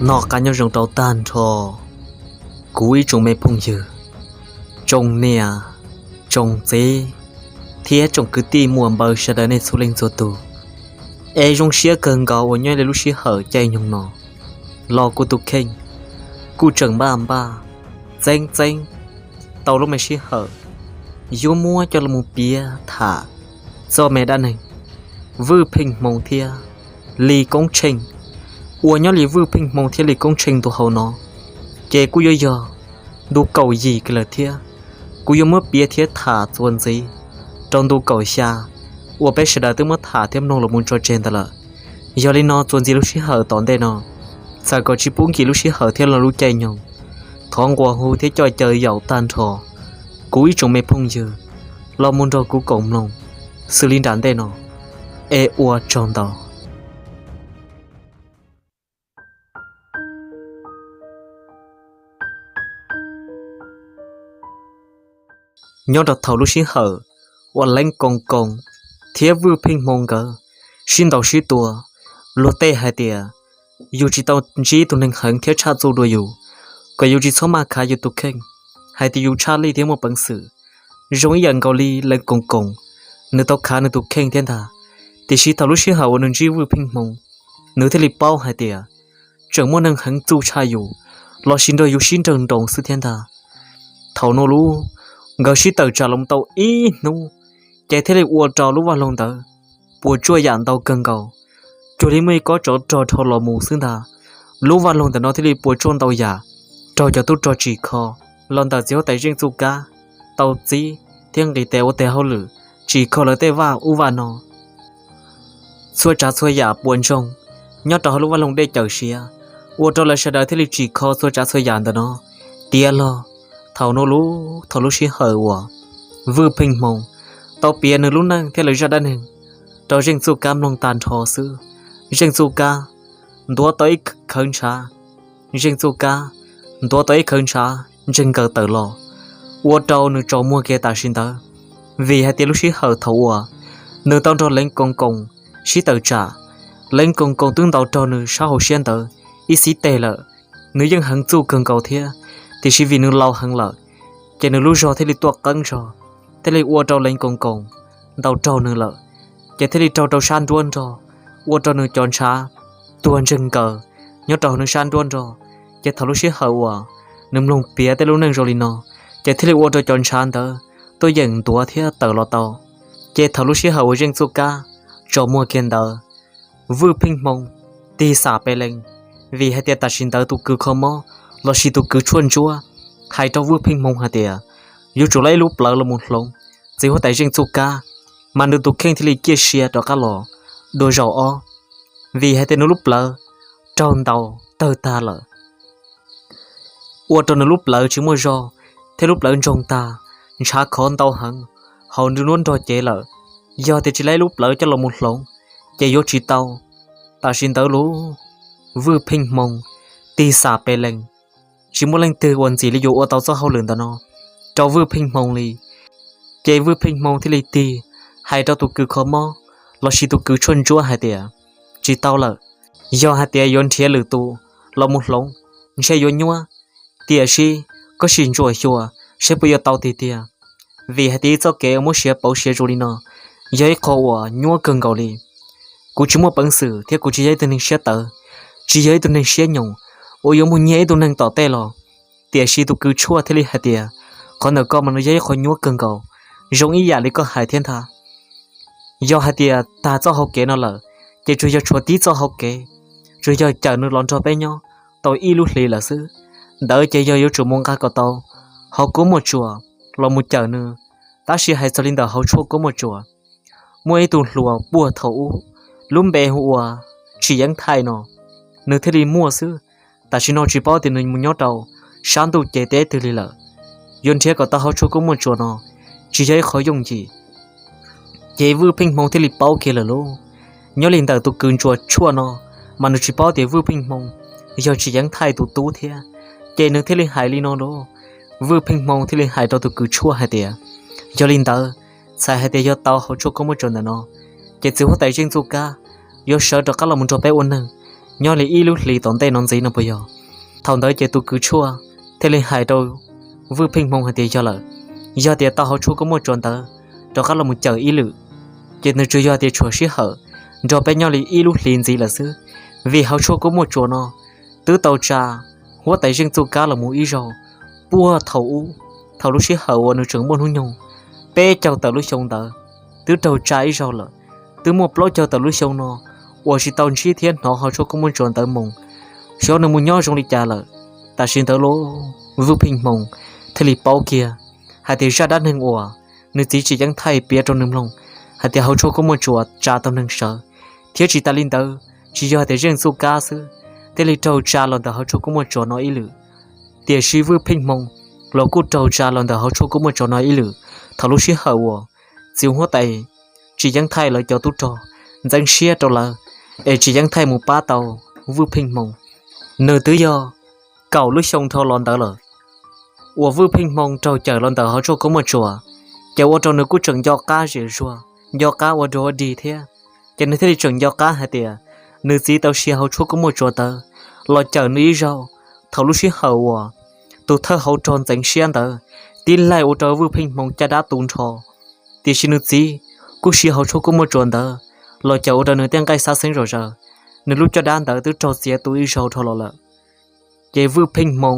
Noj qab nyob zoo rau tag nrho kuv ib tsoom me phooj ywg, tsoom niam, tsoom txiv, thiab tsoom kwv tij muam npawg sawv daws nej txhua leej txhua tus. Es zoo siab kawg nkaus uas nyob li lub sij hawm caij nyoog no los kuv tus kheej kuj tseem npaj npaj, txeeb txeeb tau lub me sij hawm yuav muab coj los piav tham txog me dab neeg Vwj Pheej Hmoo thiab Lis Koob Tsheej. Uas nyob li Vwj Pheej Hmoo thiab Lis Koob Tsheej ntu hauv no ces kuj yuav yog ntu kaum yim kiag lawm thiab. Kuv yuav muab piav thiab tham txuas ntxiv rau ntu kaum xya uas peb sawv daws twb muab tham thiab mloog los mus tso tseg ntawd lawm. Yog li no txuas ntxiv lub sij hawm tom ntej no, txawm kom tsis pub nkim lub sij hawm thiab lo lub caij nyoog, thov nquas hu thiab coj caw yaum tag nrho kuv ib tsoom me phooj ywg los mus nrog kuv koom mloog xws li nram ntej no. Es ua tsaug ntau. Nyob rau thaum lub sij hawm uas Leev Koos Koos thiab Vwj Pheej Hmoo nkawd sib ntaus sib tua, luag tej hais tias yus tsis tau ntsib tus neeg heev thiab tshaj txuj dua yus, kom yus tsis txhob maj khav yus tus kheej hais tias yus tshaj lij thiab muaj peev xwm zoo ib yam nkaus li Leev Koos Koos, nws tau khav nws tus kheej thiab ntag. Tiam sis thaum lub sij hawm uas nws ntsib Vwj Pheej Hmoo, nws thiaj li paub hais tias tseem muaj neeg heev txuj tshaj yus, los sis nrog yus sib nrawg nroos xwb thiab ntag. Thaum no lub, nkawd sib tawm tsam los tau ib hnub, ces thiaj li ua rau lub vaj loog ntawd puas tsuaj yam ntau kawg nkaus, cuag li muaj ib kob tsov rog dhau los mus xwb ntag. Lub vaj loog ntawm no thiaj li puas tsuaj ntau yam, raug cov tub rog tsim kho los ntawm txiv huab tais Zeej Txuj Kab tau txib thiab nqis tes ua tes hauj lwm, tsim kho lawv tej vaj ub vaj no. Txhua tsav txhua yam puas ntsoog nyob rau hauv lub vaj loog dej cawm siav, ua rau lawv sawv daws thiaj li tsim kho txhua tsav txhua yam ntawm no tiav los. Thaum no lub, thaum lub sij hawm uas Vwj Pheej Hmoo tau piav nws lub neej thiab lawv zaj dab neeg rau Zeej Txuj Kab mloog tag nrho xwb, Zeej Txuj Kab ntuav tau ib khawv ntshav, Zeej Txuj Kab ntuav tau ib khawv ntshav ntseeg nkaws tawm los, ua rau nws tsaus muag kiag tam sim ntawd. Vim hais tias lub sij hawm thaum uas nws tau nrog Leev Koos Koos sib tawm tsam, Leev Koos Koos twb ntaus raug nws sab hauv siab ntawd ib xib teg lawm. Nws yeej heev txuj kawg nkaus thiab, tiam sis vim nws laus heev lawm, ces nws lub zog thiaj li tuaj qeeb zog, thiaj li ua rau Leev Koos Koos ntaus raug nws lawm, ces thiaj li raug rau sab nruab nrog, ua rau nws cov ntshav tuag ntseeg nkaws nyob rau hauv nws sab nruab nrog. Ces thaum lub sij hawm uas nws mloog piav tej lub neej zoo li no, ces thiaj li ua rau cov ntshav ntawd tuaj yeem ntuav thiab tawm los tau. Ces thaum lub sij hawm uas Zeej Txuj Kab tsaus muag kiag ntawd, Vwj Pheej Hmoo tig xam pes lees, vim hais tias tam sim ntawd tus kws kho mob los sis tus kws tshuaj ntsuab hais rau Vwj Pheej Hmoo hais tias yuav tsum lawv ib lub plawv los mus hloov txiv huab tais Zeej Txuj Kab, mas nws tus kheej thiaj li ciaj sia rov qab los dua zaum ob, vim hais tias nws lub plawv raug ntaus tawg tag lawm, ua rau nws lub plawv tsis muaj zog, thiab lub plawv ntsoog tag, ntshav khov ntau heev, hauv nws nruab nrog cev lawm. Yog tias tsis lawv ib lub plawv coj los mus hloov, ces yuav tsis tau. Tam sim ntawd lub, Vwj Pheej Hmoo tig xam pes lees, tsis muaj leej twg uas ntxim li yuav ua tau txoj hauj lwm ntawm no rau Vwj Pheej Hmoo li. Ces Vwj Pheej Hmoo thiaj li tig hais rau tus kws kho mob los sis tus kws tshuaj ntsuab hais tias, tsis tau lawm, yog hais tias yuav nrhiav lwm tus los mus hloov, ntshe yuav nyuaj, tiam sis koj sim ntsuam xyuas saib puas yuav tau tiag tiag. Vim hais tias ib txoj kev uas muab siav pauv siav zoo li no yog ib qho uas nyuaj kawg nkaus li. Kuv tsis muaj peev xwm thiab kuv tsis yog ib tug neeg siab tawv, tsis yog ib tug neeg siab nyoos uas yuav mus nyiag ib tug neeg tom tej los. Tiam sis tus kws tshuaj thiaj li hais tias, qhov ntawm koj mas nws yog ib qho nyuaj kawg nkaus, zoo ib yam li koj hais thiab ntag. Yog hais tias tag txoj hau kev no lawm, ces tsuas yog tshuav tib txoj hau kev, tsuas yog cawm nws los nrog peb nyob tau ib lub hlis lawm xwb. Ntawd ces yog yuav tsum mus nqa kom tau hauv koob muaj tsuas los mus cawm nws. Tab sis hais txog li ntawm hauv tshuaj koob muaj tsuas, muaj ib tug hluas puag thaum ub, lub npe hu ua Tsim Yeeb Thaij no, nws thiaj li muaj xwb. Tam sim no tsis paub tias nws mus nyob rau sab ntuj ces teb twg li lawm. Yuav nrhiav kom tau hauv tshuaj koob muaj tsuas no tsis yog ib qho yooj yim. Ces Vwj Pheej Hmoo thiaj li paub kiag lawm lauj. Nyob li ntawm tus kws ntsuas tshuaj no, mas nws tsis paub tias Vwj Pheej Hmoo yog Tsim Yeeb Thaij tus tub thiab, ces nws thiaj li hais li no lauj. Vwj Pheej Hmoo thiaj li hais rau tus kws tshuaj hais tias, yog li ntawd, txhais hais tias yog tau hauv tshuaj koob muaj tsuas ntawm no, ces txiv huab tais Zeej Txuj Kab yuav sawv rov qab los mus nrog peb ua neeg, nyob li ib lub hlis tom ntej no ntxiv no puas yog? Thaum ntawd ces tus kws tshuaj thiaj li hais rau Vwj Pheej Hmoo hais tias yog lawm, yog tias tau hauv tshuaj kub muaj tsuas ntawd rov qab los mus cawm ib lwm, ces nws tsuas yog tias tshuav sij hawm nrog peb nyob li ib lub hlis ntxiv lawm xwb, vim hauv tshuaj kub muaj tsuas no twb tau tsa huab tais Zeej Txuj Kab los mus ib zaug puag thaum ub, thaum lub sij hawm uas nws tseem muaj hnub nyoog peb caug tawm lub xyoo ntawd, twb raug tsa ib zaug lawm. Twb muaj plaub caug tawm lub xyoo no uas tsis tau ntsib thiab hnov hauv tshuaj kub muaj tsuas ntawd mus, xyov nws mus nyob zoo li cas lawm. Tam sim ntawd los Vwj Pheej Hmoo thiaj li paub kiag hais tias zaj dab neeg uas nws txiv Tsis Yeeb Thaij piav rau nws mloog hais tias hauv tshuaj kub muaj tsuas tsa tau neeg sawv, thiab tsis tas li ntawd tsis yog hais tias Zeej Txuj Kab xwb thiaj li raug tsa los ntawm hauv tshuaj kub muaj tsuas no ib lwm, tiam sis Vwj Pheej Hmoo los kuj raug tsa los ntawm hauv tshuaj kub muaj tsuas no ib lwm. Thaum lub sij hawm uas txiv huab tais Tsis Yeeb Thaij lawv cov tub rog ntxeev siab rau lawv, es Tsis Yeeb Thaij mus pab tau Vwj Pheej Hmoo, nws twb yog kaum lub xyoo dhau los ntawd lawm uas Vwj Pheej Hmoo raug cawm los ntawm hauv tshuaj kub muaj tsuas, ces ua rau nws kuj tseem nco qab zem zuag, nco qab ua dog ua dig thiab. Ces nws thiaj li tseem nco qab hais tias nws txiv tau sia hauv tshuaj kub muaj tsuas ntawd los cawm nws ib zaug, thaum lub sij hawm uas tus thawj hauv rog ntxeev siab ntawd tib laig ua rau Vwj Pheej Hmoo caj dab tu nrho. Tiam sis nws txiv kuj sia hauv tshuaj kub muaj tsuas ntawd los cawm ua rau nws tej nqaij xab xeeb zom zaws, nws lub caj dab ntawd twb raug txiav tu ib zaug dhau los lawm. Ces Vwj Pheej Hmoo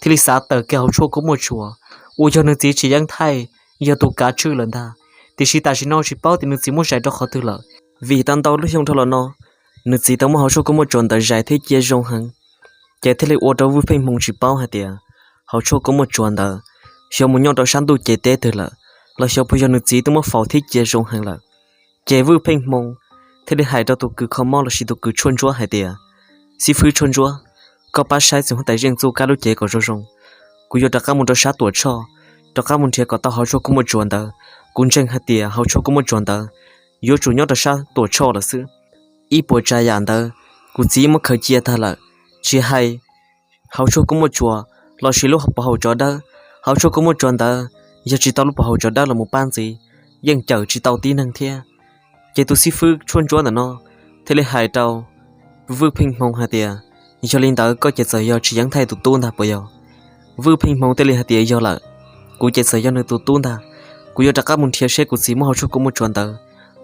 thiaj li xav tawm kiag hauv tshuaj kub muaj tsuas uas yog nws txiv Tsis Yeeb Thaij yog tus kav tswj lawm ntag. Tiam sis tam sim no tsis paub tias nws txiv muab zais rau qhov twg lawm, vim tau ntau lub xyoo dhau los no nws txiv tau muab hauv tshuaj kub muaj tsuas ntawd zais thiab cia zoo heev. Ces thiaj li ua rau Vwj Pheej Hmoo tsis paub hais tias hauv tshuaj kub muaj tsuas ntawd xyov mus nyob rau sab ntuj ces teb twg lawm, los xyov puas yog nws txiv twb muab faus thiab cia zoo heev lawm. Ces Vwj Pheej Hmoo thiaj li hais rau tus kws kho mob lossis tus kws tshuaj ntsuab hais tias, xib fwb tshuaj ntsuab, koj pab saib txiv huab tais Zeej Txuj Kab lub cev kom zoo zoo. Kuv yuav rov qab mus rau sab Tuam Tshoj, rov qab mus nrhiav kom tau hauv tshuaj kub muaj tsuas ntawd. Kuv ntseeg hais tias hauv tshuaj kub muaj tsuas ntawd yuav tsum nyob rau sab Tuam Tshoj lawm xwb. Ib puas tsav yam ntawd kuv txiv muab khaws cia tag lawm, tsis hais hauv tshuaj kub muaj tsuas lossis lub puas hauv tsov dawb. Hauv tshuaj kub muaj tsuas ntawd yog tsis tau lub puas hauv tsov dawb los mus pab ntxiv, yeej cawm tsis tau tib neeg thiab. Ces tus xib fwb tshuaj ntsuab ntawm no thiaj li hais rau Vwj Pheej Hmoo hais tias, yog li ntawd koj ces txawm yog Tsis Yeeb Thaij tus tub ntag puas yog? Vwj Pheej Hmoo thiaj li hais tias yog lawm, kuv ces txawm yog nws tus tub ntag. Kuv yuav rov qab mus nrhiav seb kuv txiv muab hauv tshuaj kub muaj tsuas ntawd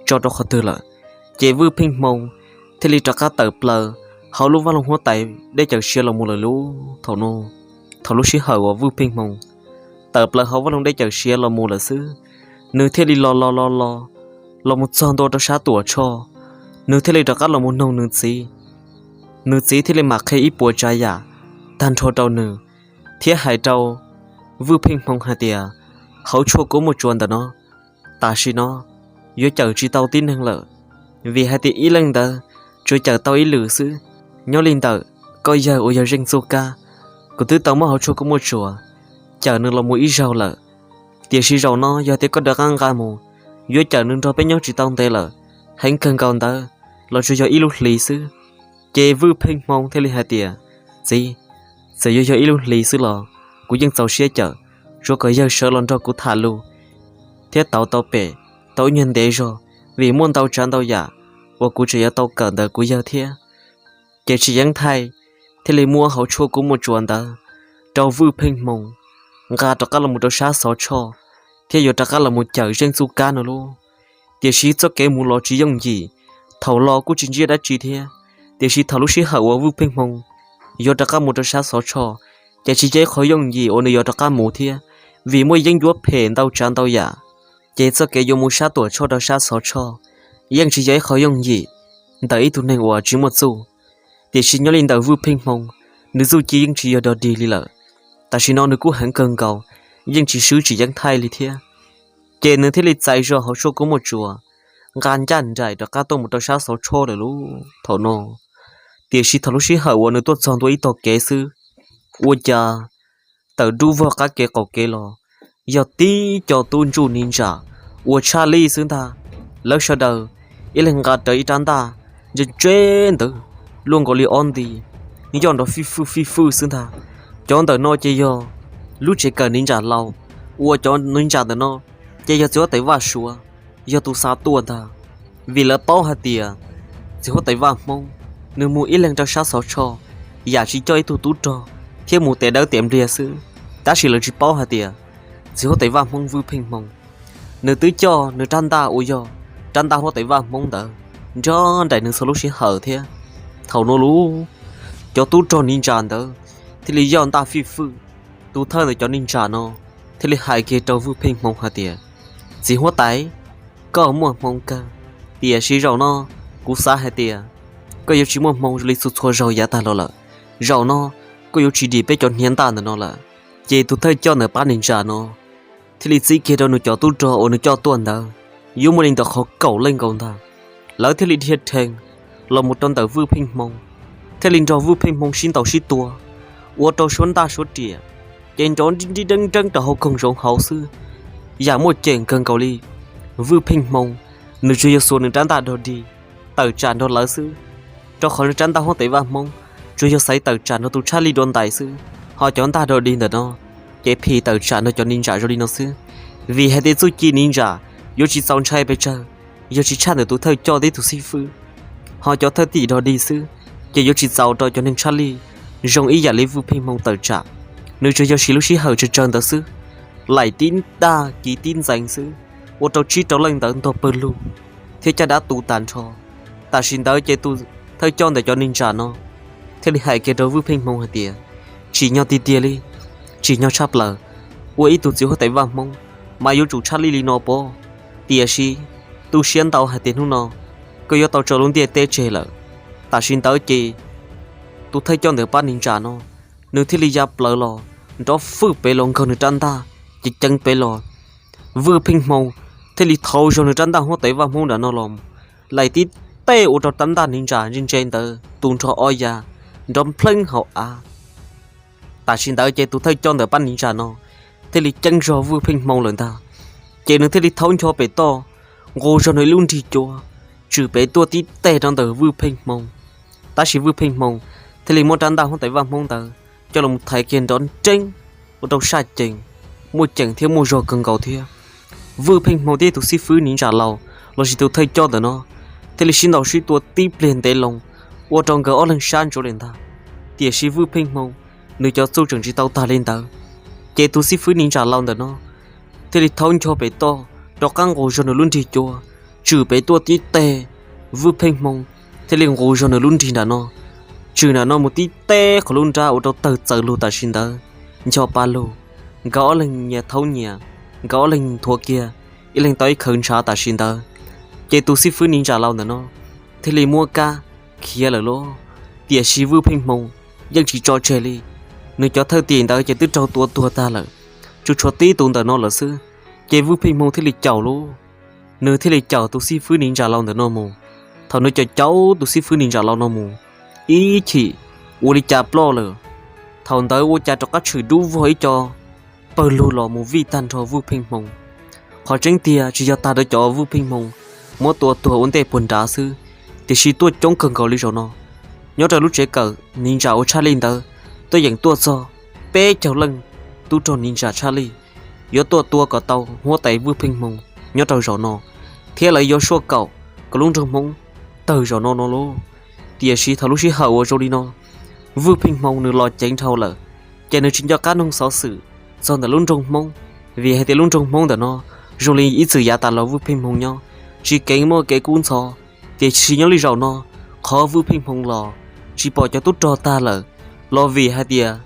tso rau qhov twg lawm. Ces Vwj Pheej Hmoo thiaj li rov qab tawm plaws hauv lub vaj loog huab tais deb cawm siav los mus lawm lub thaum no. Thaum lub sij hawm uas Vwj Pheej Hmoo tawm plaws hauv vaj loog deb cawm siav los mus lawm xwb, nws thiaj li los los los los los mus txog ntua rau sab Tuam Tshoj. Nws thiaj li rov qab los mus noog nws txiv. Nws txiv thiaj li mam qhia ib puas tsav yam tag nrho rau nws, thiab hais rau Vwj Pheej Hmoo hais tias, hauv tshuaj kub muaj tsuas ntawm no tam sim no yuav cawm tsis tau tib neeg lawm, vim hais tias ib leeg ntawd tsuas cawm tau ib lwm xwb. Nyob li ntawm koj yawg uas yog Zeej Txuj Kab, kuv twb tau muab hauv tshuaj kub muaj tsuas cawm nws los mus ib zaug lawm, tiam sis zaum no yog tias koj rov qab nqa mus, yuav cawm nws nrog peb nyob tsis tau ntev lawm, heev kawg nkaus ntawd los tsuas yog ib lub hlis xwb. Ces Vwj Pheej Hmoo thiaj li hais tias, txiv, txawm yuav yog ib lub hlis xwb los kuv yeej txaus siab cawm, tsuav kom yawg sawv los nrog kuv tham lus thiab tau tau pem tau ib nyuag ntev zog, vim muaj ntau tsav ntau yam uas kuv tseem yuav tau kawm ntawm kuv yawg thiab. Ces Tsis Yeeb Thaij thiaj li muab hauv tshuaj kub muaj tsuas ntawd rau Vwj Pheej Hmoo nqa rov qab los mus rau sab Xov Tshoj, thiab yuav rov qab los mus cawm Zeej Txuj Kab no lauj. Tiam sis txoj kev mus los tsis yooj yim, thaum los kuj tsis ntsib dab tsi thiab. Tiam sis thaum lub sij hawm uas Vwj Pheej Hmoo yuav rov qab mus rau sab Xov Tshoj, ces tsis yog ib qho yooj yim uas nws yuav rov qab mus thiab, vim muaj yeeb ncuab phem ntau tsav ntau yam. Ces txoj kev yuav mus sab Tuam Tshoj rau sab Xov Tshoj yeej tsis yog ib qho yooj yim ntawm ib tug neeg uas tsis muaj txuj. Tiam sis nyob li ntawm Vwj Pheej Hmoo, nws txuj ci yeej tsis yog dog dig li lawm. Tam sim no nws kuj heev kawg nkaus, yeej tsis swb Tsis Yeeb Thaij li thiab. Ces nws thiaj li txais zog hauv tshuaj kub muaj tsuas, nqa ncaj nraim rov qab tuaj mus rau sab Xov Tshoj lawm lub thaum no. Tiam sis thaum lub sij hawm uas nws tuaj txog ntua ib tog kev xwb, ua cas tawm dub vog qab kev qaum kev los yog tib co tub ntsuj ni ntsam uas tshaj lij xwb ntag. Lawv sawv daws ib leeg nqa rawv ib rab ntaj ntse ntse ntawd luaj nkaus li ob nti, yoj nrov fij fwj fij fwj xwb ntag. Cov ntawm no ces yog lub tsev kawm ni ntsam laus, uas cov ni ntsam ntawm no ces yog txiv huab tais Vaj Suav, yog tus xa tuaj ntag. Vim lawv paub hais tias txiv huab tais Vaj Hmoob nws mus ib leeg rau sab xov tsho, yam tsis coj ib tug tub rog thiab mus tes dawb tes npliag xwb. Tab sis lawv tsis paub hais tias txiv huab tais vaj hmoob Vwj Pheej Hmoo, nws twb coj nws rab ntaj uas yog rab ntaj huab tais vaj hmoob ntawd nrog nraim nws txhua lub sij hawm thiab. Thaum no lub, cov tub rog niv ntsa ntawd thiaj li yoj ntaj fij fwj. Tus thawj ntawm cov niv ntsa no thiaj li hais kiag rau Vwj Pheej Hmoo hais tias, txiv huab tais, koj muaj hmoo kawg, tiam sis zaum no kuv xav hais tias koj yuav tsis muaj hmoo zoo li txhua txhua zaus yav tag los lawm. Zaum no koj yuav tsis dim peb cov hniav ntaj ntawm no lawm. Ces tus thawj coj ntawm pab niv ntsa no thiaj li txib kiag rau nws cov tub rog uas nws coj tuaj ntawd, yuav muaj li ntawm qhov kaum leej nkaus ntag. Lawv thiaj li dhia rhees los mus rau ntawm Vwj Pheej Hmoo, thiaj li nrog Vwj Pheej Hmoo sib ntaus sib tua, ua rau suab ntaj suab riam ces nrov nrib nrib deeb deeb rau hauv koog zoov hauv xwb. Yam muaj ceem kawg nkaus li, Vwj Pheej Hmoo nws tsuas yog xuas nws rab ntaj dog dig tawm tsam nrog lawv xwb, rau qhov nws rab ntaj huab tais vaj hmoob tsuas yog xaiv tawm tsam nrog tus tshaj lij dua ntais xwb. Ho cov ntaj dog dig ntawm no ces phim tawm tsam nrog cov niv ntsa zoo li no xwb, vim hais tias txuj ci niv ntsa yuav tsis txaus ntshai pes tsawg yog tsis tshaj ntawm tus thawj coj thiab tus xib fwb. Ho cov thawj tim dog dig xwb ces yuav tsis txaus rau cov neeg tshaj lij zoo ib yam li Vwj Pheej Hmoo tawm tsam. Nws tsuas yog siv lub sij hawm tsawg tsawg ntawd xwb, laim tib dag kiv tib ntxeev xwb, ua rau tsib rau leej ntawd ntog pawg lug thiab caj dab tu tas nrho. Tam sim ntawd ces tus thawj coj ntawm cov niv ntsa no thiaj li hais kiag rau Vwj Pheej Hmoo hais tias, tsim nyog tiag tiag li, tsim nyog tshaj plaws, ua ib tug txiv huab tais vaj hmoob mas yuav tsum tshaj lij li no pob. Tiam sis tu siab ntau hais tias hnub no koj yuav tau tso lub ntiaj teb tseg lawm. Tam sim ntawd ces tus thawj coj ntawm pab niv ntsa no nws thiaj li ya plaws los nrov fwj pem los nkaug nws rab ntaj, ceev ceev pem los. Vwj Pheej Hmoo thiaj li thau zog nws rab ntaj huab tais vaj hmoob nram no los, laim tib tej ua rau rab ntaj niv ntsa ntse ntse ntawd tu nrho ob ya, nrov npleeb hauv av. Tam sim ntawd ces tus thawj coj ntawm pab niv ntsa no thiaj li ceeb zog Vwj Pheej Hmoo lawm ntag. Ces nws thiaj li thaub ncho pem toj, nqus zog nws ib lub nrig cua, tswm pem tuaj tib teg rau ntawm Vwj Pheej Hmoo. Tab sis Vwj Pheej Hmoo thiaj li muab rab ntaj huab tais vaj hmoob ntawd coj los thaiv kiag nrov nreeb, ua rau saj cees, muaj ceem thiab muaj zog kawg nkaus thiab. Vwj Pheej Hmoo thiab tus xib fwb niv ntsa laus lossis tus thawj coj ntawm no thiaj li sib ntaus sib tua tib pliag ntev loo, ua rau nkawd ob leeg sab ntsuav li ntag. Tiam sis Vwj Pheej Hmoo nws cov txuj tseem tsis tau tag li ntawd, ces tus xib fwb niv ntsa laus ntawm no thiaj li thaub ncho pem toj, rov qab nqus zog nws lub nrig cua, tswm pem tuaj tib teg. Vwj Pheej Hmoo thiaj li nqus zog nws lub nrig nram no, tswm nram no mus tib teg qhov lub nrab ua rau tawg txawv lug tam sim ntawd, ncho pa lug, nkawd ob leeg nyias thaub nyias, nkawd ob leeg nthuav kiag, ib leeg tau ib khawv ntshav tam sim ntawd. Ces tus xib fwb niv ntsa laus ntawm no thiaj li muab kab khiav lawm lauj. Tiam sis Vwj Pheej Hmoo yeej tsis tso tseg li, nws cov thawj tim ntawd ces twb raug tua tuag tag lawm, tsuas tshuav tib tus ntawm no lawm xwb. Ces Vwj Pheej Hmoo thiaj li caum lauj, nws thiaj li caum tus xib fwb niv ntsa laus ntawm no mus. Thaum nws caum caum tus xib fwb niv ntsa laus no mus, ib chim ua li cas ploj lawm. Thaum ntawd ua cas rov qab tshwm dub vog ib co pawg lug los mus vij tag nrho Vwj Pheej Hmoo. Qhov tseeb tiag tsis yog tag rau cov Vwj Pheej Hmoo muab tua tuag ua ntej puag nrad xwb, tiam sis tuaj coob kawg nkaus li zaum no. Nyob rau lub tsev kawm niv ntsa uas tshaj lij ntawd, tuaj yeem tuaj txog peb caug leej tub rog niv ntsa tshaj lij, yuav tuaj tua kom tau huab tais Vwj Pheej Hmoo nyob rau zaum no, thiab lawv yuav suaj kaum kom lub nroog Hmoob tawg zaum no no lauj. Tiam sis thaum lub sij hawm uas zoo li no, Vwj Pheej Hmoo nws los ceev dhau lawm, ces nws tsis nco qab noog xov xwm txog ntawm lub nroog Hmoob, vim hais tias lub nroog Hmoob ntawm no zoo li ib txwm yav tas los Vwj Pheej Hmoo nyob, tsis keev muaj kev kub ntxhov. Tiam sis nyob li zaum no, qhov Vwj Pheej Hmoo los tsis pom cov tub rog tag lawm, los vim hais tias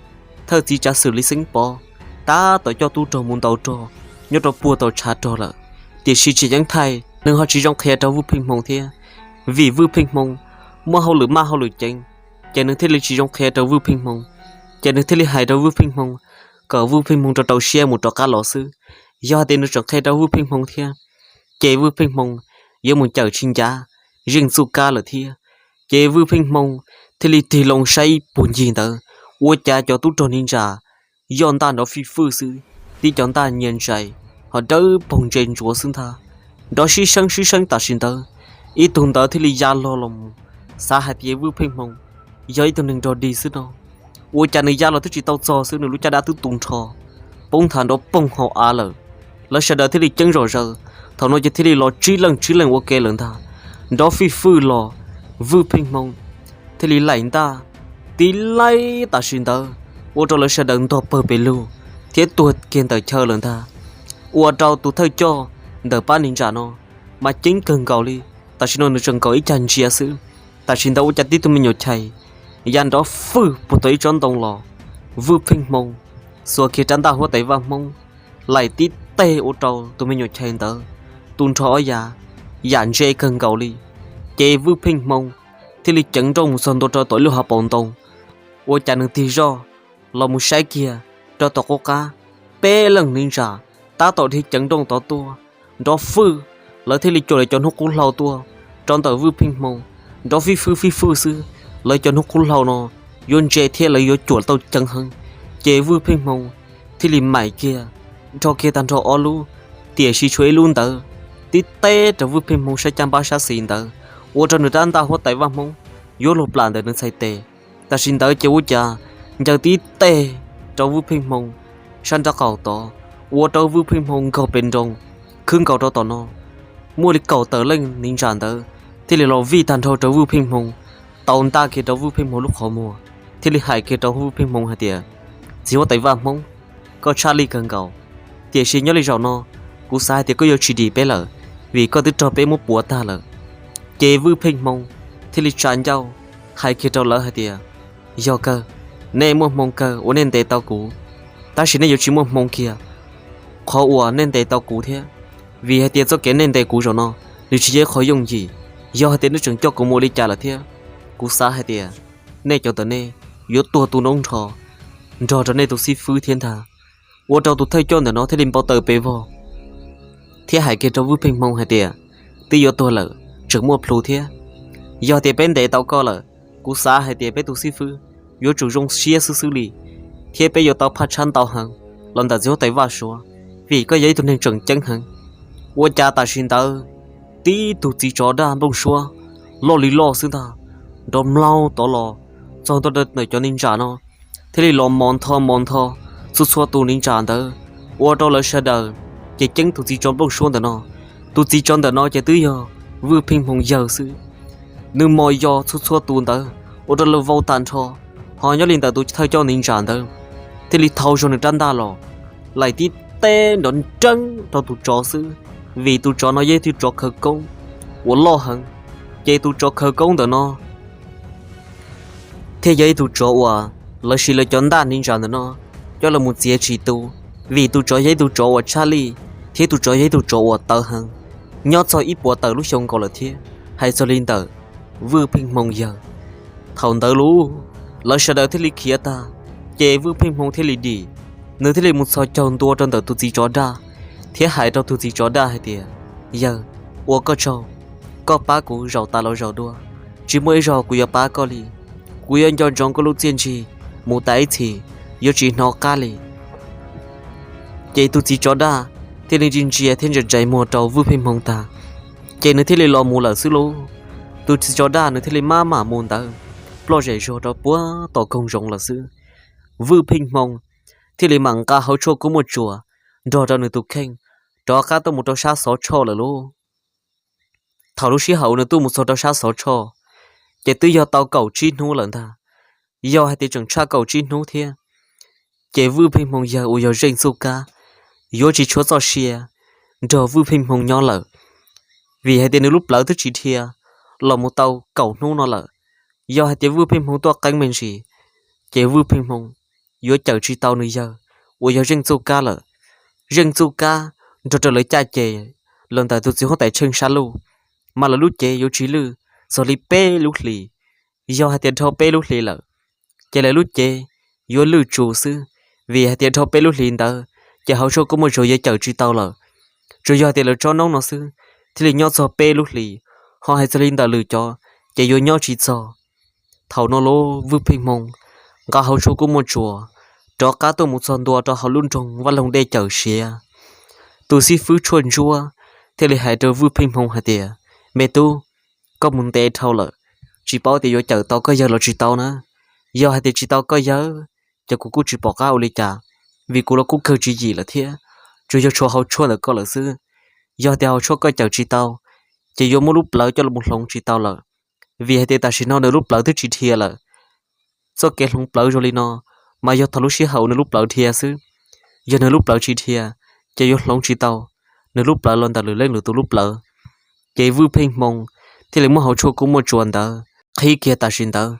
thawj txiv tsav xwm Lis Xeeb Pov tab tom coj tub rog mus ntaus rog nyob rau puag tom tshav rog lawm. Tiam sis tsis yeev thaij nws ho tsis zoo qhia rau Vwj Pheej Hmoo thiab, vim Vwj Pheej Hmoo muaj hauj lwm maj hauj lwm ceev, ces nws thiaj li tsis zoo qhia rau Vwj Pheej Hmoo. Ces nws thiaj li hais rau Vwj Pheej Hmoo kom Vwj Pheej Hmoo rau rau siab mus rov qab los xwb. Yog hais tias nws tseem qhia rau Vwj Pheej Hmoo thiab, ces Vwj Pheej Hmoo yuav mus cawm tsis ncav Zeej Txuj Kab lawm thiab. Ces Vwj Pheej Hmoo thiaj li tig loo saib puag ncig ntawd, ua cas cov tub rog niv ntsa yoj ntaj nrov fij fwj xwb, tib cov ntaj nyias ntsais ho dawb paug ntse ntsuav xwb ntag, nrov sib seeb sib seeb tam sim ntawd. Ib tug ntawd thiaj li ya los los mus, xav hais tias Vwj Pheej Hmoo yog ib tug neeg nrog dig xwb no. Ua cas nws ya los twb tsis tau txog xwb nws lub caj dab twb tu nrho, poob nthav nrov poog hauv av lawm. Lawv sawv daws thiaj li ceeb zom zaws, thaum no ces thiaj li los tsib leej tsib leej ua ke lawm ntag. Nrov fij fwj los, Vwj Pheej Hmoo thiaj li laim ntaj tib laib tam sim ntawd, ua rau lawv sawv daws ntog pawg pes lug thiab tuag kiag ntawm chaw lawm ntag. Ua rau tus thawj coj ntawm pab Niv Ntsa no mas ceeb kawg nkaus li. Tam sim no nws tseem nkaum ib cag ntsia xwb, tam sim ntawd ua cas tib tug me nyuam chais ya nrov fwj puag tom ib tsob ntoo los. Vwj Pheej Hmoo xuas kiag rab ntaj huab tais vaj Hmoob, laim tib teg ua rau tus me nyuam chais ntawd tu nrho ob yav, yam ntse kawg nkaus li. Ces Vwj Pheej Hmoo thiaj li ceev nrooj mus txog ntua rau tom ib lub hav paus ntoo, ua cas nws tig zoj los mus saib kiag rau tom qub qab, peb leeg Niv Ntsa tab tom dhia ceev nrooj tod tuaj, nrov fwj, lawv thiaj li cuam lawv cov hnub qub hlau tuaj rau ntawm Vwj Pheej Hmoo, nrov fij fwj fij fwj xwb. Lawv cov hnub qub hlau no yuav ntse thiab lawv yuav cuam tau ceev heev. Ces Vwj Pheej Hmoo thiaj li maim kiag, nrho kiag tag nrho ob lub, tiam sis tshuav ib lub ntawd tib teb rau Vwj Pheej Hmoo sab caj npab sab xis ntawd, ua rau nws rab ntaj huab tais vaj Hmoob yuav luag plam ntawm nws txhais tes. Tam sim ntawd ces ua cas ncaws tib teg rau Vwj Pheej Hmoo sab nraub qaum tod, ua rau Vwj Pheej Hmoo nkaug pes nroos, khwb nkaus rau tom no. Muaj li kaum tawm leej Niv Ntsa ntawd thiaj li los vij tag nrho rau Vwj Pheej Hmoo, tau ntaj kiag rau Vwj Pheej Hmoo lub qhov muag, thiaj li hais kiag rau Vwj Pheej Hmoo hais tias, Txiv huab tais vaj Hmoob, koj tshaj lij kawg nkaus, tiam sis nyob li zaum no kuv xav hais tias koj yuav tsis dim peb lawm, vim koj twb raug peb muab puav tag lawm. Ces Vwj Pheej Hmoo thiaj li tsa ncauj hais kiag rau lawv hais tias, Yog kawg, nej muaj hmoo kawg uas nej ntes tau kuv, tab sis nej yuav tsis muaj hmoo kiag qhov uas nej ntes tau kuv thiab, vim hais tias txoj kev nej ntes kuv zaum no nws tsis yog ib qho yooj yim. Yog hais tias nej tseem coj kuv mus ua li cas lawm thiab, kuv xav hais tias nej cov ntawm nej yuav tuag tu noob nrho nrog rau nej tus xib fwb thiab ntag. Ua rau tus thawj coj ntawm no thiaj li npau taws pes vog thiab hais kiag rau Vwj Pheej Hmoo hais tias, Twb yuav tuag lawm tseem muaj plhus thiab. Yog tias peb ntes tau koj lawm, kuv xav hais tias peb tus xib fwb yuav tsum zoo siab xwb xwb li, thiab peb yuav tau phaj tshab ntau heev los ntawm txiv huab tais Vaj Suav, vim koj yog ib tug neeg tseem ceeb heev. Ua cas tam sim ntawd tib tug txiv tsov daj nplooj suab loj li loj xwb ntag, nrov mlaug tod los txog ntua ntawm cov Niv Ntsa no, thiaj li los mos ntho mos ntho txhua txhua tus Niv Ntsa ntawd, ua rau lawv sawv daws ces ceeb tus txiv tsov nplooj suab ntawm no. Tus txiv tsov ntawm no ces twb yog Vwj Pheej Hmoo yawg xwb. Nws mos yos txhua txhua tus ntawd ua rau lawv vau tag nrho, ho nyob li ntawm tus thawj coj Niv Ntsa ntawd thiaj li thau zog nws rab ntaj los, laim tib teb nrov nreeb rau tus tsov xwb, vim tus tsov no yog ib tug tsov khawv koob uas loj heev. Ces tus tsov khawv koob ntawm no thiaj yog ib tug tsov uas lawv siv lawv cov ntaj Niv Ntsa ntawm no coj los mus txiav tsis tu, vim tus tsov yog ib tug tsov uas tshaj lij thiab tus tsov yog ib tug tsov uas tawv heev, nyob txog ib puas tawm lub xyoo nkaus lawm thiab. Hais txog li ntawm Vwj Pheej Hmoo yawg, thaum ntawd lub, lawv sawv daws thiaj li khiav tag, ces Vwj Pheej Hmoo thiaj li dim, nws thiaj li mus txhos caug ntua rau ntawm tus txiv tsov daj thiab hais rau tus txiv tsov daj hais tias, Yawg, ua koj tsaug, koj pab kuv zaum tas los zaum dua, tsis muaj ib zaug kuv yuav pab koj li. Kuv yuav nco ntsoov koj lub txiaj ntsig mus tas ib txhis, yuav tsis hnov qab li. Ces tus txiv tsov daj thiaj li ntsia ntsia thiab ntsa ntsais muag rau Vwj Pheej Hmoo tag, ces nws thiaj li los mus lawm xwb lauj. Tus txiv tsov daj nws thiaj li maj mam mus ntawd ploj zem zuag rau puag tom koog zoov lawm xwb. Vwj Pheej Hmoo thiaj li mam nqa hauv tshuaj kub muaj tsuas nrog rau nws tus kheej rov qab tuaj mus rau sab xov tshoj lawm lauj. Thaum lub sij hawm uas nws tuaj mus txog rau sab xov tshoj, ces twb yog tau kaum tsib hnub lawm ntag. Yog hais tias tseem tshaj kaum tsib hnub thiab, ces Vwj Pheej Hmoo yawg uas yog Zeej Txuj Kab yuav tsis tshuav txoj sia nrog Vwj Pheej Hmoo nyob lawm, vim hais tias nws lub plawv twb tsis dhia los mus tau kaum hnub no lawm. Yog hais tias Vwj Pheej Hmoo tuaj qeeb me ntsis, ces Vwj Pheej Hmoo yuav cawm tsis tau nws yawg uas yog Zeej Txuj Kab lawm. Zeej Txuj Kab nrog rau lawv caj ces los ntawm tus txiv huab tais Tsheej Sab Luj, mas lawv lub cev yuav tsis lwj txog li peb lub hlis. Yog hais tias dhau peb lub hlis lawm, ces lawv lub cev yuav lwj tsus xwb, vim hais tias dhau peb lub hlis ntawd ces hauv tshuaj kub muaj tsuas yuav cawm tsis tau lawm. Tsuas yog hais tias lawv tsob noob no xwb thiaj li nyob txog peb lub hlis, ho hais txog li ntawm lwm cov ces yuav nyob tsis txog. Thaum no lub Vwj Pheej Hmoo nqa hauv tshuaj kub muaj tsuas rov qab tuaj mus txog ntua rau hauv lub nroog Vaj Loog Dej Cawm Siav. Tus xib fwb Tshuaj Ntsuab thiaj li hais rau Vwj Pheej Hmoo hais tias, Me tub, koj mus ntev dhau lawm, tsis paub tias yuav cawm tau koj yawg los tsis tau na. Yog hais tias tsis tau koj yawg, ces kuv kuj tsis pom qab ua li cas, vim kuv los kuj kawg tswv yim lawm thiab, tsuas yog tshuav hauv tshuaj ntawm koj lawm xwb. Yog tias hauv tshuaj koj cawm tsis tau, ces yuav muab lub plawv coj los hloov tsis tau lawm. vim hais tias tam sim no nws lub plawv twb tsis dhia lawm. Txoj kev hloov plawv zoo li no mas yog thaum lub sij hawm uas nws lub plawv dhia xwb. Yog nws lub plawv tsis dhia, ces yuav hloov tsis tau nws lub plawv los ntawm lwm leej lwm tus lub plawv. Ces Vwj Pheej Hmoo thiaj li muab hauv tshuaj kub muaj tsuas ntawd qhib kiag tam sim ntawd,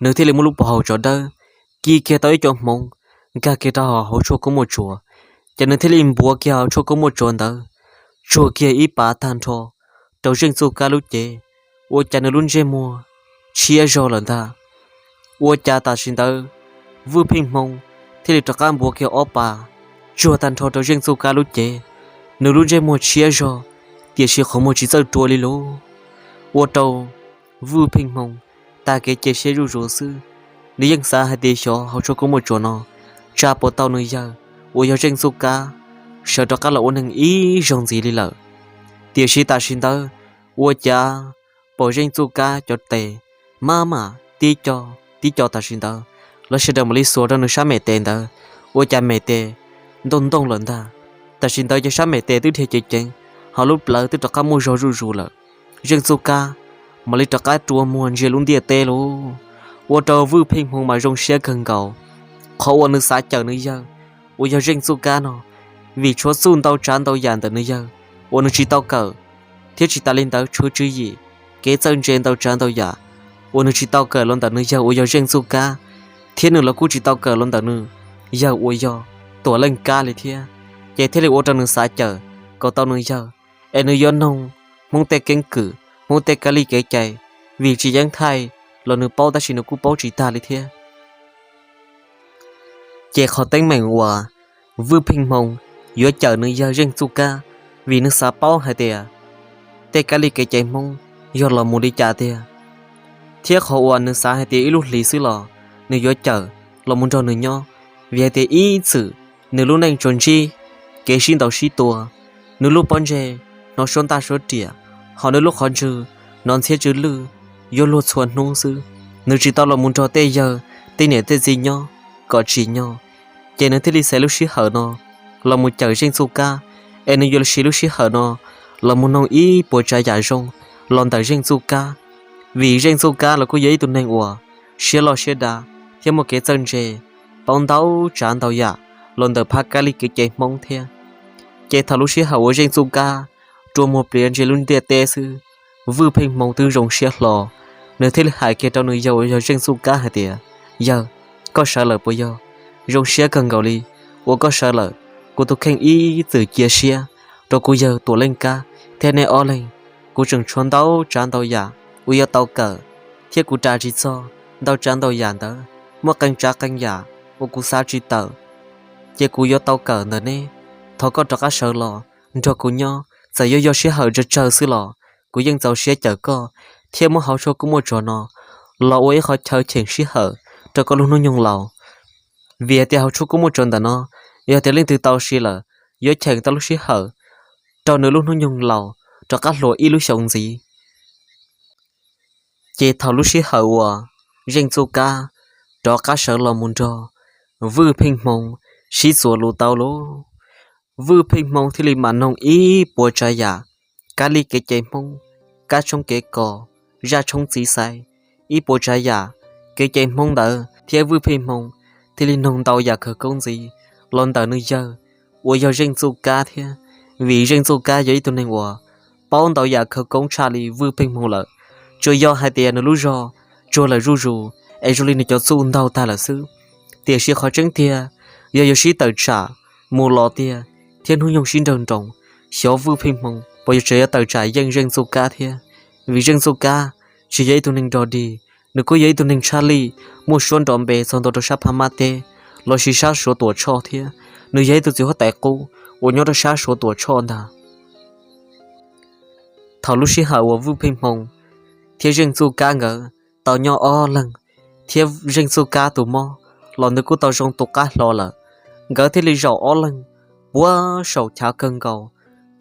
nws thiaj li muab lub puas hauv tsov dawb ci kiag tau ib co hmoov nkag kiag rau hauv tshuaj kub muaj tsuas. Ces nws thiaj li npuav kiag hauv tshuaj kub muaj tsuas ntawd tsuag kiag ib pas tag nrho rau Zeej Txuj Kab lub cev, ua cas nws lub ntsej muag tshiab zog lawm ntag. Ua cas tam sim ntawd Vwj Pheej Hmoo thiaj li rov qab npuav kiag ob pas tsuag tag nrho rau Zeej Txuj Kab lub cev. Nws lub ntsej muag tshiab zog, tiam sis qhov muag tsis txawj rua li lauj. Ua rau Vwj Pheej Hmoo tag kev cia siab zuj zus xwb. Nws yeej xav hais tias xyov hauv tshuaj kub muaj tsuas no tsa puas tau nws yawg uas yog Zeej Txuj Kab sawv rov qab los ua neeg ib zaug ntxiv li lawm. Tiam sis tam sim ntawd ua cas pom Zeej Txuj Kab cov tes maj mam tib co, tib co tam sim ntawd lawv sawv daws mam li xuas rau nws sab me tes ntawd, ua cas me tes ntoo ntoo lawm ntag. Tam sim ntawd ces sab me tes twb dhia ceev ceev, hos lub plawv twb rov qab muaj zog zuj zus lawm. Zeej Txuj Kab mam li rov qab rua muag ntsia lub ntiaj teb lauj. Ua rau Vwj Pheej Hmoo mas zoo siab kawg nkaus. Qhov uas nws xav cawm nws yawg uas yog Zeej Txuj Kab no, vim tshuav txuj ntau tsav ntau yam ntawm nws yawg uas nws tsis tau kawm, thiab tsis tas li ntawd tshuav tswv yim, kev txawj ntse ntau tsav ntau yam uas nws tsis tau kawm los ntawm nws yawg uas yog Zeej Txuj Kab, thiab nws los kuj tsis tau kawm los ntawm nws yawg uas yog Tuam Leej Kab li thiab. Ces thiaj li ua rau nws xav cawm kom tau nws yawg, es nws yuav noog Hmoob tej keeb kwm, Hmoob tej kab li kev cai, vim tsis yeej thaij los nws paub tab sis nws kuj paub tsis tag li thiab. Ces qhov teeb meem uas Vwj Pheej Hmoo yuav cawm nws yawg Zeej Txuj Kab, vim nws xav paub hais tias tej kab li kev cai Hmoob yog los mus li cas tiag, thiab qhov uas nws xav hais tias ib lub hlis xwb los nws yuav cawm los mus nrog nws nyob, vim hais tias ib txwm nws lub neej tsuas ntsib kev sib ntaus sib tua, nws lub pob ntseg hnov suab ntaj suab riam, hos nws lub qhov ntswg hnov ntxhiab tsw lwj yuav luag txhua hnub xwb. Nws tsis tau los mus nrog tej yawg tej niam tej txiv nyob kom tsim nyog, ces nws thiaj li xaiv lub sij hawm no los mus cawm Zeej Txuj Kab, es nws yuav siv lub sij hawm no los mus noog ib puas tsav yam zoo los ntawm Zeej Txuj Kab, vim Zeej Txuj Kab los kuj yog ib tug neeg uas siab loj siab dav thiab muaj kev txawj ntse, paub ntau tsav ntau yam los ntawm phab kab li kev cai Hmoob thiab. Ces thaum lub sij hawm uas Zeej Txuj Kab rua muag pliav ntsia lub ntiaj teb xwb, Vwj Pheej Hmoo twb zoo siab hlo, nws thiaj li hais kiag rau nws yawg uas yog Zeej Txuj Kab hais tias, Yawg, koj sawv lawm puas yog? Zoo siab kawg nkaus li uas koj sawv lawm. Kuv tus kheej ib txwm cia siab rau kuv yawg Tuam Leej Kab thiab neb ob leeg. Kuv tseem tshuav ntau tsav ntau yam uas yuav tau kawm, thiab kuv ras tsis txog ntau tsav ntau yam ntawd, muaj qee tsav qee yam uas kuv xav tsis tawm, ces kuv yuav tau kawm ntawm neb. Thov koj rov qab sawv los nrog kuv nyob, txawm yuav yog sij hawm tsawg tsawg xwb los kuv yeej txaus siab cawm koj, thiab muab hauv tshuaj kub muaj tsuas no los ua ib qhov chaw cheem sij hawm rau koj lub hnub nyoog laus. Vim hais tias hauv tshuaj kub muaj tsuas ntawm no, yog tias leej twg tau siv lawm, yuav cheem tau lub sij hawm rau nws lub hnub nyoog laus rov qab hluas ib lub xyoos ntxiv. Ces thaum lub sij hawm uas Zeej Txuj Kab rov qab sawv los mus nrog Vwj Pheej Hmoo sib txuas lus tau lauj, Vwj Pheej Hmoo thiaj li mam noog ib puas tsav yam, kab li kev cai Hmoob, kab tshoob kev kos, zaj tshoob txiv xaiv, ib puas tsav yam kev cai Hmoob ntawd thiab Vwj Pheej Hmoo thiaj li noog ntau yam khawv koob ntxiv los ntawm nws yawg uas yog Zeej Txuj Kab thiab, vim Zeej Txuj Kab yog ib tug neeg uas paub ntau yam khawv koob tshaj li Vwj Pheej Hmoo lawm. Tsuas yog hais tias nws lub zog tsuag lawm zuj zus, es zoo li nws cov txuj ntaug tag lawm xwb. Tiam sis qhov tseeb tiag, yog yuav sib tawm tsam mus los tiag thiab hnub nyoog sib nrawg nroos, xyov Vwj Pheej Hmoo puas yuav tseem yuav tawm tsam yeej Zeej Txuj Kab thiab. Vim Zeej Txuj Kab tsis yog ib tug neeg rog dig, nws kuj yog ib tug neeg tshaj lij muaj suab nrov npe txog ntua rau sab phab mab teb lossis sab Suav Tuam Tshoj thiab. Nws yog ib tug txiv huab tais qub uas nyob rau sab Suav Tuam Tshoj ntag. Thaum lub sij hawm uas Vwj Pheej Hmoo thiab Zeej Txuj Kab nkawd tau nyob ob leeg, thiab Zeej Txuj Kab tus mob los nws kuj tau zoo tu qab hlo lawm, nkawd thiaj li zaum ob leeg puag saum chav kawg nkaus,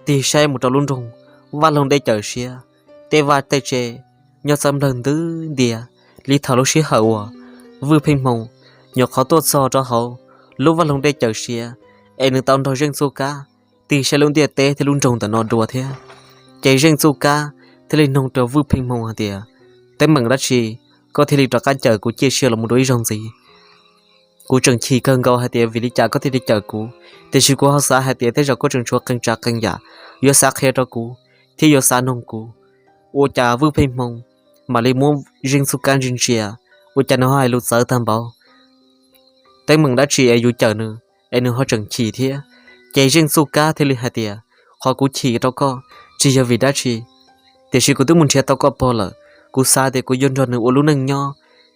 tig saib mus rau lub nroog Vaj Loog Dej Cawm Siav. Tej vaj tej tse nyob txawb nplawg ntws ntias li thaum lub sij hawm uas Vwj Pheej Hmoo nyuam qhuav tuaj txog rau hauv lub Vaj Loog Dej Cawm Siav, es nws tau nrog Zeej Txuj Kab tig saib lub ntiaj teb thiab lub nroog ntawm no dua thiab. Ces Zeej Txuj Kab thiaj li noog rau Vwj Pheej Hmoo hais tias, teeb meem dab tsi koj thiaj li rov qab cawm kuv ciaj sia los mus dua ib zaug ntxiv? Kuv tseem chim kawg nkaus hais tias vim li cas koj thiaj li cawm kuv, tiam sis kuv ho xav hais tias tej zaum koj tseem tshuav qee tsav qee yam yuav xav qhia rau kuv thiab yuav xav noog kuv. Ua cas Vwj Pheej Hmoo mam li muab Zeej Txuj Kab ntsia ntsia, ua cas nws ho hais lus txawv tag npaum? Teeb meem dab tsi es yus cawm nws es nws ho tseem chim thiab? Ces Zeej Txuj Kab thiaj li hais tias, qhov kuv chim rau koj tsis yog vim dab tsi, tiam sis kuv twb mus nrhiav tau koj pog lawm. Kuv xav tias kuv yuav nrog nws ua lub neej nyob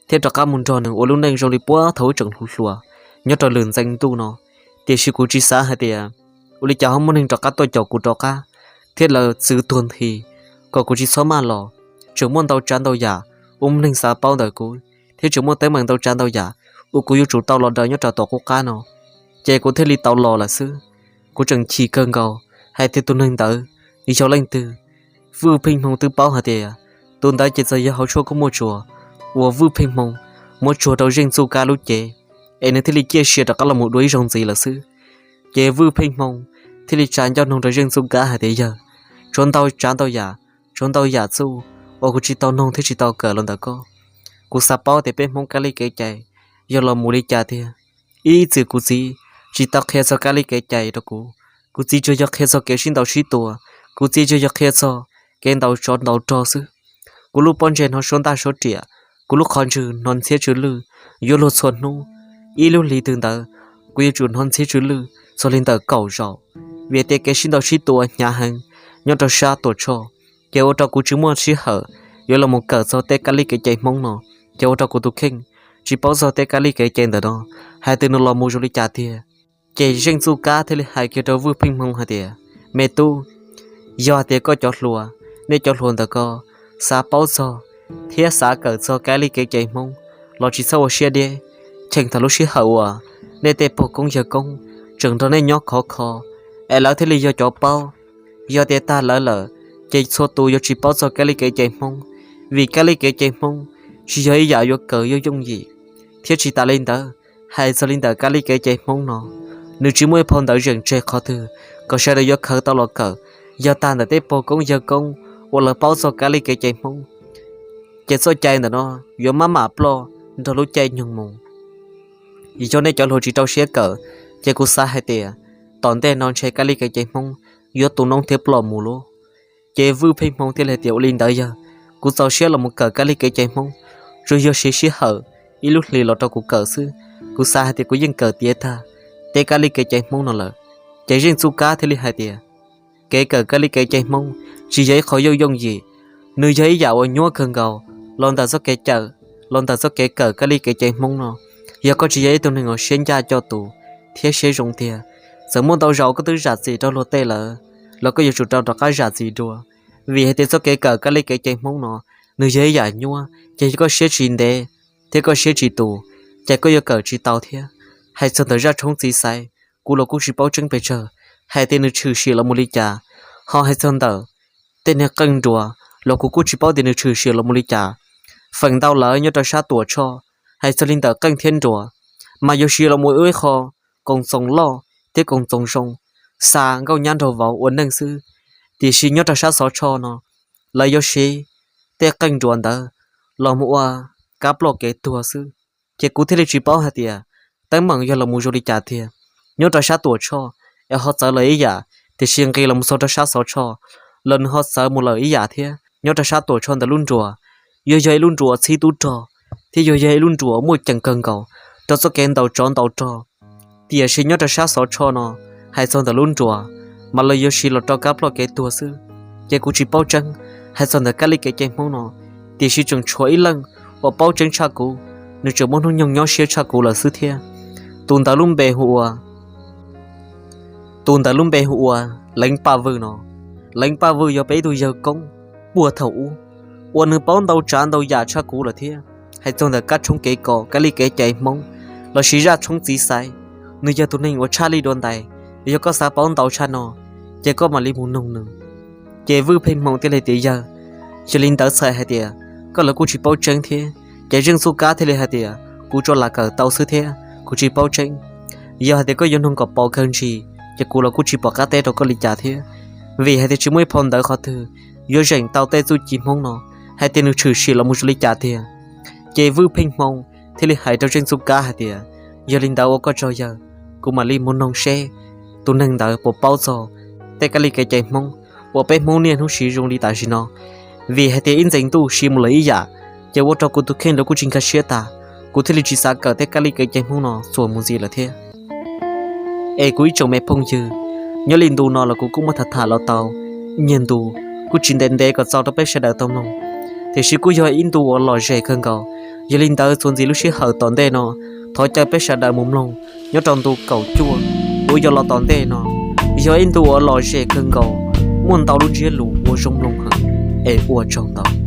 thiab rov qab mus nrog nws ua lub neej zoo li puag thaum wb tseem hluas hluas nyob rau lwm ntxeev ntuj no, tiam sis kuv tsis xav hais tias ua li cas ho muaj neeg rov qab tuaj caum kuv rov qab thiab lawv txwv tuag nthi kom kuv tsis txhob maj los. Tseem muaj ntau tsav ntau yam uas muaj neeg xav paub ntawm kuv, thiab tseem muaj teeb meem ntau tsav ntau yam uas kuv yuav tsum tau los daws nyob rau tom qub qab no, ces kuv thiaj li tau los lawm xwb. Kuv tseem chim kawg nkaus hais tias tus neeg ntawd yog leej twg. Vwj Pheej Hmoo twb paub hais tias tus ntawd ces txawm yog hauv tshuaj kub muaj tsuas uas Vwj Pheej Hmoo muab tsuag rau Zeej Txuj Kab lub cev, es nws thiaj li ciaj sia rov qab los mus dua ib zaug ntxiv lawm xwb. Ces Vwj Pheej Hmoo thiaj li tsa ncauj noog rau Zeej Txuj Kab hais tias, yawg, tshuav ntau tsav ntau yam, tshuav ntau yam txuj uas kuv tsis tau noog thiab tsis tau kawm los ntawm koj. Kuv xav paub tias peb Hmoob kab li kev cai yog los mus li cas tiag. Ib txwm kuv txiv tsis tau qhia txog kab li kev cai rau kuv, kuv txiv tsuas yog qhia txog kev sib ntaus sib tua, kuv txiv tsuas yog qhia txog kev ntaus tsov ntaus rog xwb. Kuv lub pob ntseg hnov suab ntaj suab riam, kuv lub qhov ntswg hnov ntxhiab tsw lwj, yuav luag txhua hnub. Ib lub hlis twg ntawd kuv yuav tsum hnov ntxhiab tsw lwj txog li ntawm kaum zaus, vim tias kev sib ntaus sib tua hnyav heev nyob rau sab Tuam Tshoj, ces ua rau kuv tsis muaj sij hawm yuav los mus kawm txog tej kab li kev cai Hmoob no, ces ua rau kuv tus kheej tsis paub txog tej kab li kev cai ntawm no hais tias nws los mus zoo li cas tiag. Ces Zeej Txuj Kab thiaj li hais kiag rau Vwj Pheej Hmoo hais tias, me tub, yog hais tias koj cov hluas, nej cov hluas ntawm ko xav paub txog thiab xav kawm txog kab li kev cai Hmoob los tsis txhob ua siab deb, cheem thaum lub sij hawm uas nej tej pog koob yawg koob tseem nrog nej nyob khov kho, es lawv thiaj li yog cov paub. Yog tias tag lawv lawm, ces txhua tus yuav tsis paub txog kab li kev cai Hmoob, vim kab li kev cai Hmoob tsis yog ib yam yuav kawm yooj yooj yim. Thiab tsis tas li ntawd, hais txog li ntawm kab li kev cai Hmoob no, nws tsis muaj ib phau ntawv zeem tseg qhov twg kom sawv daws yuav khaws tau los kawm. Yog tag ntawm tej pog koob yawg koob uas lawv paub txog kab li kev cai Hmoob, ces txoj cai ntawm no yuav maj mam ploj nrog lub caij nyoog mus. Yog nej cov hluas tsis rau siab kawm, ces kuv xav hais tias tom ntej no ntshe kab li kev cai Hmoob yuav tu noob thiab ploj mus lauj. Ces Vwj Pheej Hmoo thiaj li hais tias, ua li ntawd yawg, kuv txaus siab los mus kawm kab li kev cai Hmoob, tsuas yog siv sij hawm ib lub hlis los rau kuv kawm xwb. Kuv xav hais tias kuv yeej kawm tiav tag tej kab li kev cai Hmoob no lawm. Ces Zeej Txuj Kab thiaj li hais tias, kev kawm kab li kev cai Hmoob tsis yog ib qho yooj yooj yim, nws yog ib yam uas nyuaj kawg nkaus los ntawm txoj kev cawm, los ntawm txoj kev kawm kab li kev cai Hmoob no. Yog koj tsis yog ib tug neeg uas siab ncaj coj tus thiab siab zoo tiag, txawm muaj ntau zaus koj twb zam txim rau luag tej lawm, los koj yuav tsum rau rov qab zam txim dua, vim hais tias txoj kev kawm kab li kev cai Hmoob no nws yog ib yam nyuaj, ces yog koj siab tsis ntev thiab koj siab tsis tus, ces koj yuav kawm tsis tau thiab. Hais txog ntawm zaj tshoob txiv xaiv, kuv los kuj tsis paub tseeb pes tsawg hais tias nws tshwm sim los mus li cas, ho hais txog ntawm tej niag qeej nruas los kuv kuj tsis paub tias nws tshwm sim los mus li cas. Feem ntau lawm nyob rau sab Tuam Tshoj, hais txog li ntawm qeej thiab nruas, mas yuav siv los mus ua ib qho koom txoos loj thiab koom txoos zoo, xa nkauj nyab nraug vauv ua neej xwb. Tiam sis nyob rau sab Xov Tshoj no, lawv yuav siv tej qeej nruas ntawd los mus ua kab ploj kev tuag xwb. Ces kuv thiaj li tsis paub hais tias teeb meem yog los mus zoo li cas tiag. Nyob rau sab Tuam Tshoj es ho txawv lawm ib yam, tiam sis nqis los mus txog rau sab Xov Tshoj los nws ho txawv mus lawm ib yam thiab. Nyob rau sab Tuam Tshoj ntawm lub nruas, yuav yog ib lub nruas txhib tub rog, thiab yuav yog ib lub nruas muaj ceem kawg nkaus rau txoj kev ntaus tsov ntaus rog. Tiam sis nyob rau sab Xov Tshoj no, hais txog ntawm lub nruas, mas lawv yuav siv los rau kab ploj kev tuag xwb. Ces kuv tsis paub tseeb hais txog ntawm kab li kev cai Hmoob no, tiam sis tseem tshuav ib leej uas paub tseeb tshaj kuv, nws tseem muaj hnub nyoog nyob siab tshaj kuv lawm xwb thiab. Tus ntawd lub npe hu ua, tus ntawd lub npe hu ua Leev Paj Vwj no. Leev Paj Vwj yog peb ib tug yawg koob puag thaum ub uas nws paub ntau tsav ntau yam tshaj kuv lawm thiab. Hais txog ntawm kab tshoob kev kos kab li kev cai Hmoob lossis zaj tshoob txiv xaiv, nws yog tus neeg uas tshaj lij dua ntais. Yog koj xav paub ntau tshaj no, ces koj mam li mus noog nws. Ces Vwj Pheej Hmoo thiaj li tias, yawg, yog li ntawd txhais hais tias koj lawv kuj tsis paub tseeb thiab. Ces Zeej Txuj Kab thiaj li hais tias, kuv tsuas lam kawm tau xwb thiab kuv tsis paub tseeb. Yog hais tias koj yuav noog kom paus kawg ntsis, ces kuv los kuj tsis pom qab teb rau koj li cas thiab, vim hais tias tsis muaj ib phau ntawv qhov twg yuav zeem tau tej txuj ci Hmoob no. hais tias nws tshwm sim los mus zoo li cas tiag. Ces Vwj Pheej Hmoo thiaj li hais rau Zeej Txuj Kab hais tias, yog li ntawd ua koj tsaug yawg, kuv mam li mus noog seb tus neeg ntawd puas paub txog tej kab li kev cai Hmoob uas peb Hmoob niaj hnub siv zoo li tam sim no. Vim hais tias ib ntxeev ntuj siv mus lawm ib yam, ces ua rau kuv tus kheej los kuj tsis nkag siab tag, kuv thiaj li tsis xav kawm tej kab li kev cai Hmoob no txuas mus ntxiv lawm thiab. Es kuv ib tsoom me phooj ywg, nyob li ntu no los kuv kuj muab tham tham los tau nyiag ntu, kuj tsis ntev ntev kom txaus rau peb sawv daws tau mloog, tiam sis kuj yog ib ntu uas lom zem kawg nkaus. Yog li ntawd txuas ntxiv lub sij hawm tom ntej no, thov caw peb sawv daws mus mloog nyob rau ntu kaum cuaj uas yuav los tom ntej no. Yog ib ntu uas lom zem kawg nkaus, muaj ntau lub ntsiab lus uas zoo mloog heev, es ua tsaug ntau.